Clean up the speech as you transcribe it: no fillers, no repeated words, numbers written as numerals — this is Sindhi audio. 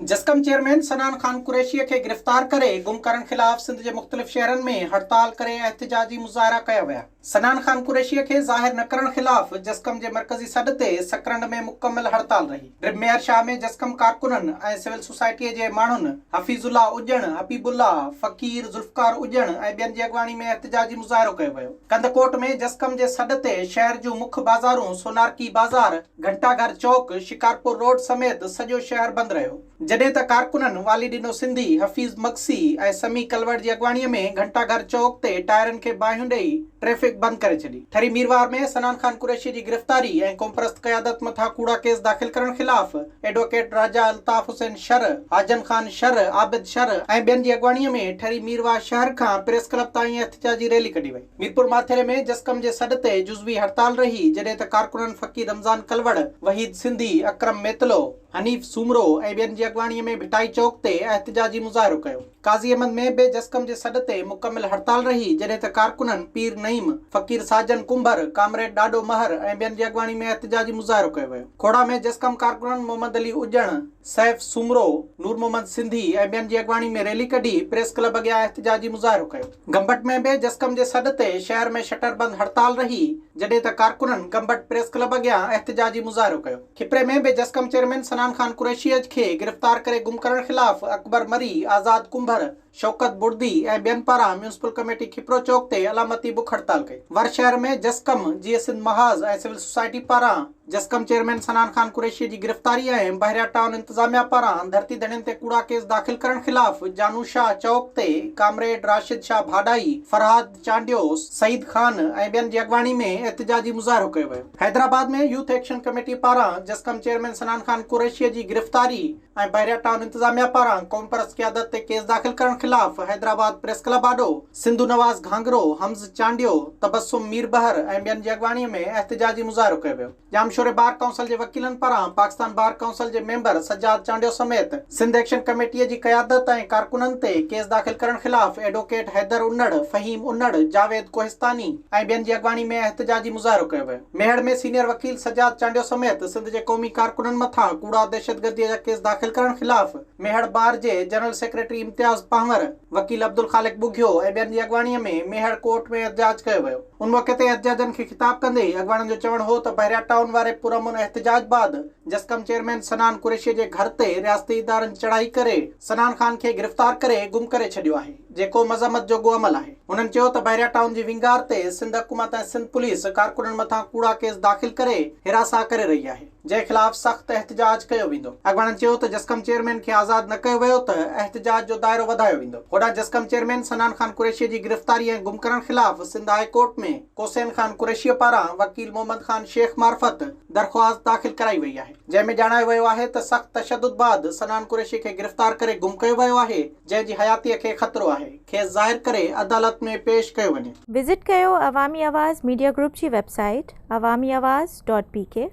جسقم چيئرمين صنعان خان قريشي کي گرفتار ڪري گم ڪرڻ خلاف سنڌ جي مختلف شهرن ۾ هڙتال ڪري احتجاجي مظاهرا ڪيا ويا. صنعان خان قريشي کي ظاهر نه ڪرڻ خلاف جسقم جي مرڪزي سڏ تي سڪرنڊ ۾ مڪمل هڙتال رهي. ڊرپ ميهر شاهه ۾ جسقم ڪارڪنن ۽ سول سوسائٽيء جي ماڻهن حفيظ الله اڄڻ، حبيب الله، فقير ذوالفقار اڄڻ ۽ ٻين جي اڳواڻي ۾ احتجاجي مظاهرو ڪيو ويو. ڪنڌڪوٽ ۾ جسقم جي سڏ تي شهر جون مک بازارون سونارڪي بازار، گهنٽا گهر چوڪ، شڪارپور روڊ سميت سڄو شهر بند رهيو. جڏهن ته ڪارڪنن والي ڏنو سنڌي، حفيظ مگسي ۽ سميع ڪلوڙ جي اڳواڻي ۾ گهنٽا گهر چوڪ تي ٽائرن کي باهيون ڏئي ٽريفڪ بند ڪري ڇڏي. ٺري ميرواهه ۾ صنعان خان قريشي جي گرفتاري ۽ قومپرست قيادت مٿان ڪوڙا ڪيس داخل ڪرڻ خلاف ايڊووڪيٽ راجا الطاف حسين شر، حاجن خان شر، عابد شر ۽ ٻين جي اڳواڻي ۾ ٺري ميرواهه شهر کان پريس ڪلب تائين احتجاجي ريلي ڪڍي وئي. ميرپور ماٿيلي ۾ جسقم جي سڏ تي جزوي هڙتال رهي، جڏهن ته ڪارڪنن فقير رمضان ڪلوڙ، وحيد سنڌي، اڪرم ميتلو، حنيف سومرو ۽ ٻين جي اڳواڻي ۾ ڀٽائي چوڪ تي احتجاجي مظاهرو ڪيو. قاضي احمد ۾ به جسقم جي سڏ تي مڪمل هڙتال رهي، جڏهن ته ڪارڪنن پير نعيم، فقير ساجن ڪنڀر، ڪامريڊ ڏاڏو مهر ۽ ٻين جي اڳواڻي ۾ احتجاجي مظاهرو ڪيو ويو. کوڙا ۾ جسقم ڪارڪنن محمد علي اڄڻ، سيف سومرو، نور محمد سنڌي ۽ ٻين جي اڳواڻي ۾ ريلي ڪڍي پريس ڪلب اڳيان احتجاجي مظاهرو ڪيو. گمبٽ ۾ به جسقم جي سڏ تي شهر ۾ شٽر بند هڙتال رهي، جڏهن ته ڪارڪنن گمبٽ پريس ڪلب اڳيان احتجاجي مظاهرو ڪيو. کپري ۾ به جسقم چيئرمين صنعان خان قريشي کي گرفتار ڪري گم ڪرڻ خلاف اڪبر مري، آزاد ڪنڀر، شوڪت بڙدي ۽ ٻين پاران ميونسپل ڪميٽي کپرو چوڪ تي علامتي بک هڙتال ڪئي. ور شهر ۾ جسقم، جيئي سنڌ محاذ ۽ سول سوسائٽي پاران جسقم چيئرمين صنعان خان قريشي جي گرفتاري ۽ بحريا ٽائون انتظاميا پاران ڌرتي ڌڻين تي ڪوڙا ڪيس داخل ڪرڻ خلاف جانو شاهه چوڪ تي ڪامريڊ راشد شاهه ڀاڏائي، فرهاد چانڊيو، سعيد خان ۽ ٻين جي اڳواڻي ۾ احتجاجي مظاهرو ڪيو ويو. حيدرآباد ۾ يوٿ ايڪشن ڪميٽي پاران جسقم چيئرمين صنعان خان قريشي جي گرفتاري ۽ بحريا ٽائون انتظاميا پاران قومپرست قيادت تي ڪيس داخل ڪرڻ خلاف حيدرآباد پريس ڪلب آڏو سنڌو نواز گهانگهرو، حمز چانڊيو، تبسم ميربحر ۽ ٻين جي اڳواڻي ۾ احتجاجي مظاهرو ڪيو ويو. ڄامشوري بار ڪائونسل جي وڪيلن پاران پاڪستان بار ڪائونسل جي ميمبر سجاد چانڊيو سميت سنڌ ايڪشن ڪميٽي جي قيادت ۽ ڪارڪنن تي ڪيس داخل ڪرڻ خلاف ايڊووڪيٽ حيدر انڙ، فهيم انڙ، جاويد ڪوهستاني ۽ ٻين جي اڳواڻي ۾ احتجاجي مظاهرو ڪيو ويو. ميهڙ ۾ سينيئر وڪيل سجاد چانڊيو سميت سنڌ جي قومي ڪارڪنن مٿان ڪوڙا دهشتگردي جا ڪيس داخل ڪرڻ خلاف ميهڙ بار جي جنرل سيڪريٽري امتياز پنهور، وڪيل عبدالخالق ٻگهيو ۽ ٻين جي اڳواڻي ۾ ميهڙ ڪورٽ ۾ احتجاج ڪيو ويو. ان موقعي تي احتجاجن کي خطاب ڪندي اڳواڻن جو چوڻ هو ته بحريا ٽائون واري پرامن احتجاج بعد جسقم چيئرمين صنعان قريشي جي گهر تي رياستي ادارن چڙهائي ڪري صنعان خان کي گرفتار ڪري گم ڪري ڇڏيو آهي. جيڪو مذمت جوڳو عمل آهي. هنن چيو ته بحريا ٽائون جي ونگار تي سنڌ حڪومت ۽ سنڌ پوليس ڪارڪنن مٿان ڪوڙا ڪيس داخل ڪري هراسان ڪري رهي آهي، جنهن خلاف سخت احتجاج ڪيو ويندو. اڳواڻن چيو ته جسقم چيئرمين کي آزاد نه ڪيو ويو ته احتجاج جو دائرو وڌايو ويندو. هوڏانهن جسقم چيئرمين صنعان خان قريشي جي گرفتاري ۽ گم ڪرڻ خلاف سنڌ هاء ڪورٽ ۾ ڪوسين خان قريشي پاران وڪيل محمد خان شيخ معرفت درخواست داخل ڪرائي وئي آهي، جنهن ۾ ڄاڻايو ويو آهي ته سخت تشدد بعد صنعان قريشي کي گرفتار ڪري گم ڪيو ويو آهي. جنهن جي حياتيء کي خطرو آهي، کيس ظاهر ڪري عدالت ۾ پيش ڪيو وڃي. وزٽ ڪيو عوامي آواز ميڊيا گروپ جي web site Awami Awaz dot P K.